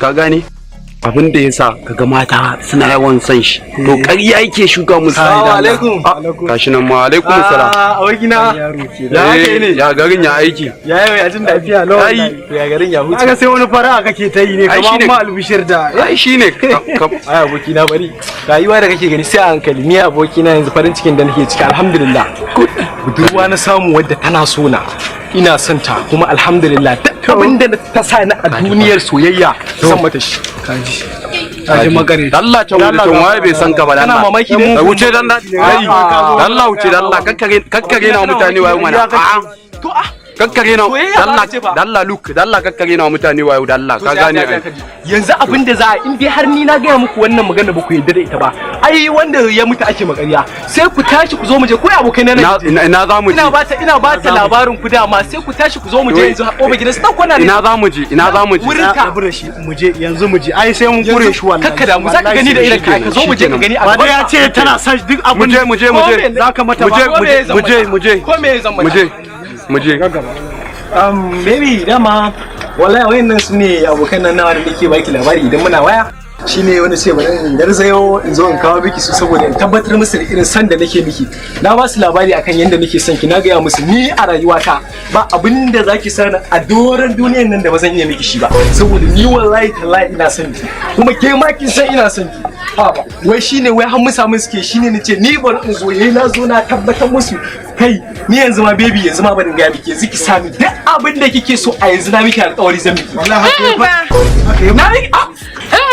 Ka gane? Abin da yasa kaga mata suna yawan son shi, to ƙarya yake shuka musu. Assalamu alaikum. Ah, gashi nan ma, alaikum salam. Ah, abokina. Ya Eh, kai ne? Ya garin, ya aiki? Ya yau, ya jin lafiya lau. Ai. Ya garin, ya huce? Aka sai wani fara kake ta yi ne Ai, kamar shine- ma albishir da. Ai shine Ai abokina, bari. Rayuwa da kake gani sai a hankali. Ni abokina, yanzu farin cikin da nake ciki, alhamdulillah. Budurwa na samu wadda tana so na. Ina son ta kuma, alhamdulillah, duk abin da ta sa ni a duniyar soyayya zan mata shi. Kaji. Kaji makare. Allah, can wuce can, waye bai san ka ba dan Kana Allah. mamaki ne? Ka wuce dan Allah, ai dan Allah, wuce dan Allah, kakkare kakkare na mutane wayo mana. A'a. To ah. Kakkare na Soyayya dan Allah. ba ce fa. Dan Allah, look, dan Allah, kakkare na mutane wayo dan Allah, ka gane ai. Yanzu abin da za a, in dai har ni na gaya muku wannan magana ba ku yarda da ita ba, ai wanda ya mutu ake makariya. Sai ku tashi ku zo mu je, ko abokai na Ina ina ina za mu je? Ina ba ta labarin ku dama. Sai ku tashi ku zo mu je yanzu kofar gidan su kwana ne. Ina za mu je? Ina za mu je? Wurin ka. Rabu da shi, mu je yanzu, mu je. Ai sai mun kure shi wallahi. Kakka damu, za ka gani da irin ka. Ka zo mu je ka gani a Ba dai gaban ya ka. ce tana son duk Mu abin je, mu je, mu je. Ko me zaka mata Mu je. ba. Mu je, mu je, mu je. Ko me zan mata? Mu je, mu je. Baby, dama wallahi wayannan su ne abokan nan nawa da nake baki labari idan muna waya. Shine wani ce bari in garzayo in zo in kawo miki su saboda in tabbatar musu da irin san da nake miki. Na ba su labari akan yadda nake son ki. Na gaya musu ni a rayuwata ba abin da zaki sani a doron duniyan nan da ba zan iya miki shi ba, saboda ni wallahi tallahi ina son ki, kuma ke ma kin san ina son ki. Ha ba wai shine wai har musa mun suke, shine nace ni bari in zo. Yayi na zo na tabbatar musu. Kai, ni yanzu ma baby, yanzu ma bari in gaya miki, yanzu ki sami duk abin da kike so a yanzu, na miki alƙawari zan miki. Wallahi haka ya Ba. Na miki ah.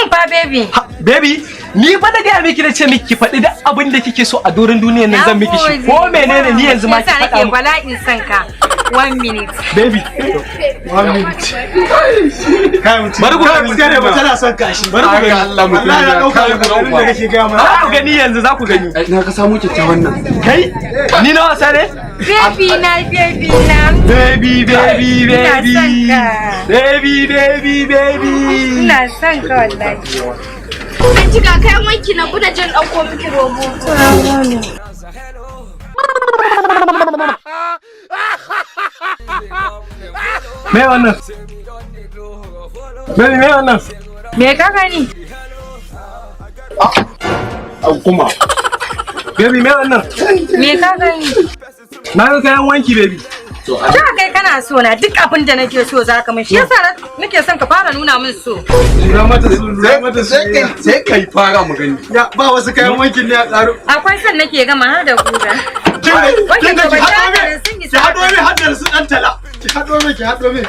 Ba baby. Ha, baby, ni ba na gaya miki, na ce miki ki faɗi duk abin da kike so a doron duniyar nan zan miki shi. Ko menene, ni yanzu ma ki Yasa faɗa nake mu. bala'in son ka. One minute. Baby. One minute. Kai mutum. Bari ku gani. Gaskiya ne ba, tana son kashi. Bari ku gani. Allah, mutum Wallahi na ya dauka kai maganganun da kake gaya mana. Za ku gani yanzu, za ku gani. Ai, na ka samu kyakkyawan nan. Kai, ni na wasa ne? Baby na, baby na. Baby, baby, Ina baby. son ka. Baby, baby, baby. Ina son ka wallahi. An ci ga kayan wanki na, kuna jin ɗauko miki robobi. Me wannan? Baby, me wannan? Me ka gani? Kuma. Baby, me wannan? Me ka gani? Na ga kayan wanki, baby. Da kai kana so na, duk abin da nake so zaka min. Shi yasa nake son ka fara nuna min so. Lura mata su, lura mata su. Sai kai fara mu gani. Ya ba wasu kayan wankin ne a tsaro. Akwai son nake gama har da guga. Kin ga Wankin ki to ban haɗo sha me? sun isa. Ki haɗo me haddar su ɗan tala. Ki haɗo me, ki haɗo me.